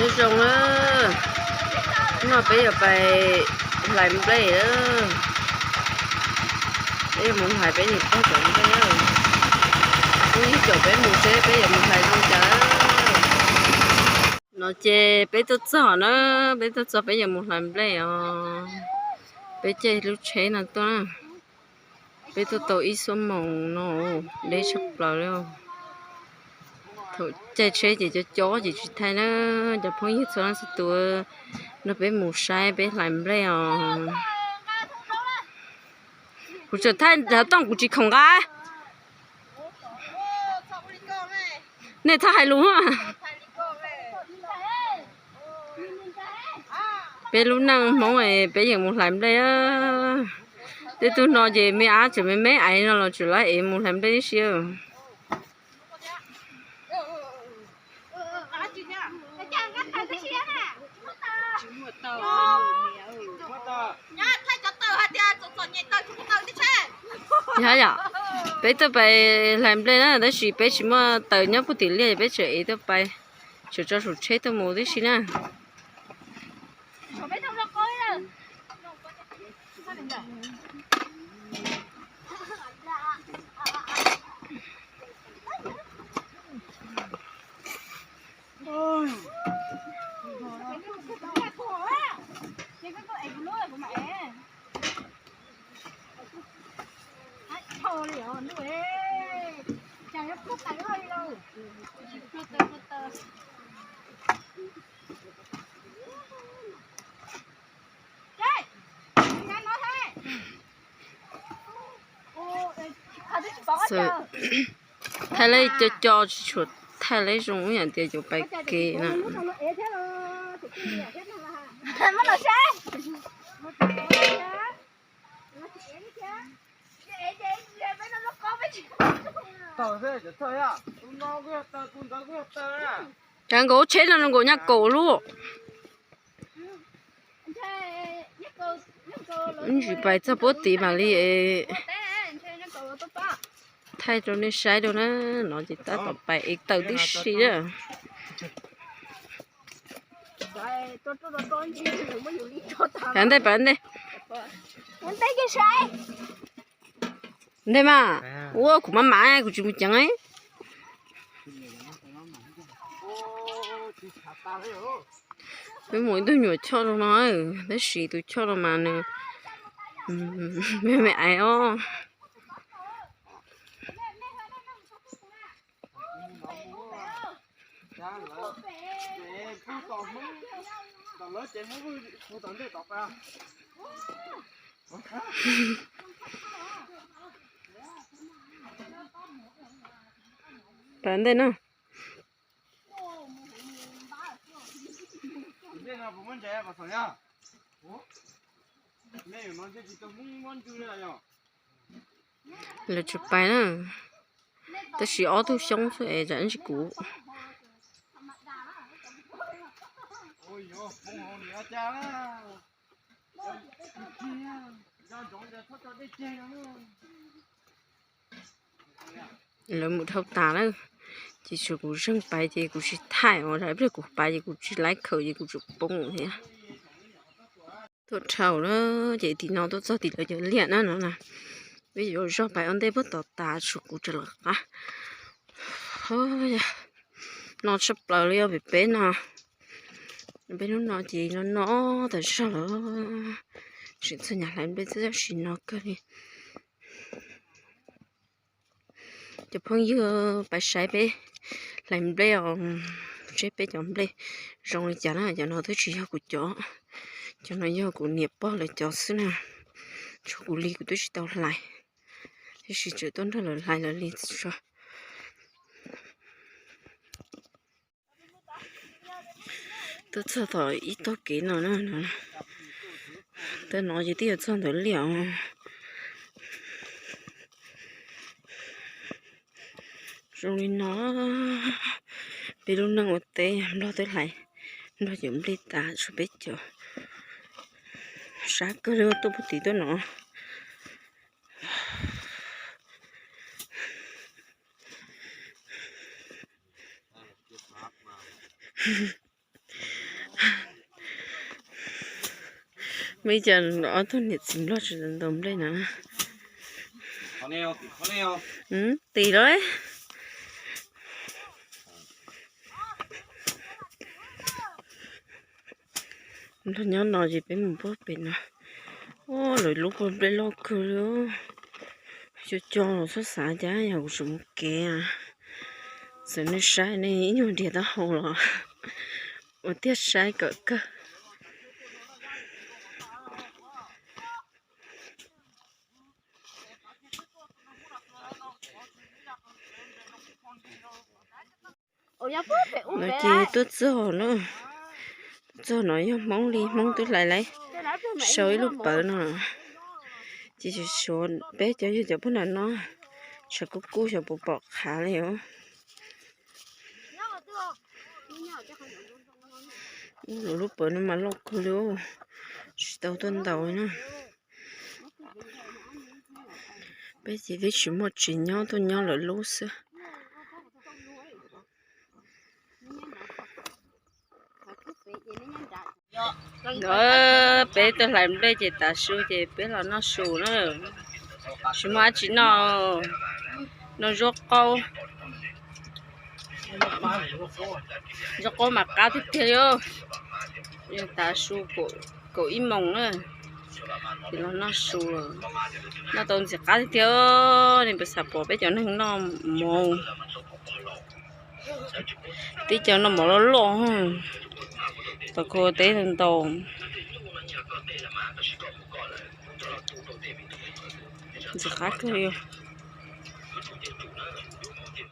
Nyob zoo na, hnub no peb yuav pais hlais nplej na. Peb yuav mus hlais peb niam pog cov nplej. Phooj ywg caum peb mus seb peb yuav mus hlais zoo cas. No ces peb tuaj txog na, peb tuaj txog peb yuav mus hlais nplej os. Peb caij lub tsheb no tuaj na. Peb tuaj tau ib xuab moos no, deb tshaj plaws li. Thaum caij tsheb ces cov cob ces tsis thaij na, cov phooj ywg txhua leej txhua tus nrog peb mus saib peb hlais nplej os. Kuv tseem thaij nrad tooj kuv tsis khoom nqa. Nej txhob hais lus. Peb lub neej Hmoob peb yeem mus hlais nplej. Tej tug no ces me ab tseem me me aiv no los tseem lawv ev mus hlais nplej tib si. Yog yom, peb tuaj pais hlais nplej na tab sis peb tsis muaj taws nyob puag tim liaj, peb tseem ev tuaj pais, tseem tso saum tsheb tuaj mus tib si na. Thaij lawv co co tsis tshua thaij lawv zoo ib yam tias yuav pais kev na. Cov nkaus tsheb no nkaus nyaj kaum lub. Ntsis pais txog puab tid mam li thaij rau nej saib rau na. No ces tab tom pais ev taws tib si na. Pais ntej, pais ntej. Ntej mas, ua kuv maj mam kuv tsis mus ceev. Peb mus ib tug nyuam choj rau no, tab sis tus choj no mas nws me me aiv os. Pais ntej na. Lawv tsis pais na, tab sis ob tug xyoob xwb es tsam ntsis kuv. Lawv mus dhau tas lawm, ces tshuav kuv zeeg pais ces kuv tsis thaij os, ib pliag kuv pais ces kuv tsis laib khaws ces kuv tseem poob thiab. Tuaj dhau na, ces tim no tuaj txog tim lawv cov liaj na no na. Peb yuav zog pais ua ntej puag tom tas tshuav kuv rov lawv qab. No tshaj plaws li os pem peb no. Peb hnub no ces no no tas zog lawm. Tseem txog nyam hlais nplej txog sim no kawg li. Cov phooj ywg, pais saib peb hlais nplej os, seb peb cov nplej zoo li cas na. Cov no twb tsis yog kuv cov, cov no yog kuv niam pog lawv cov xwb na. Tshuav kuv li kuv twb tsis tau hlais, tiam sis tseem tuaj nrog lawv hlais lawv li tso. Tuaj txog tom ib tog kev no na, tau no ces twb yuav txog ntawd liaj os. Zoo li no, peb lub neej ua teb Nplog twb hlais Nplog cov nplej tas tshuav peb cov. Sab kawg li tuaj puag tid tuaj no. Muaj ib co ob tug niam txiv nplog tsis ntaus nplej no. Tim los. Nplog nyob no ces peb mus puag pem no. Lawv lub puag nplej loj kawg li. Cov cov los txhob xav cas yog kuv tseem mus kev. Txawm nej saib nej ib nyuag nrhiav taub hau los ua tiag saib kawm kawg. No ces tuaj txog na, tuaj txog no yog Hmoob li, Hmoob twb hlais lawm, sau ib lub pawv no. Ces suav peb cov yog cov pug nram no, tshav kub kub xyov puas pom qhav li os. Lub pawv no mas loj kawg li, tsis tau tuaj ntaus na. Peb ces twb tsis muaj tsev nyob, tuaj nyob lawv lub xwb. Peb tuaj hlais nplej ces tav su ces peb los noj su na. Tsis muaj dab tsi noj, noj zaub qaub. Zaub qaub mas qab tiag tiag li. Tav su kaum ib moos na, ces los noj su, noj tau ntxim qab tiag tiag. Nej puas xav pom peb cov neeg noj mov? Tib co noj mov loj loj, tom kho teb ntau. Ntxim qab kawg li.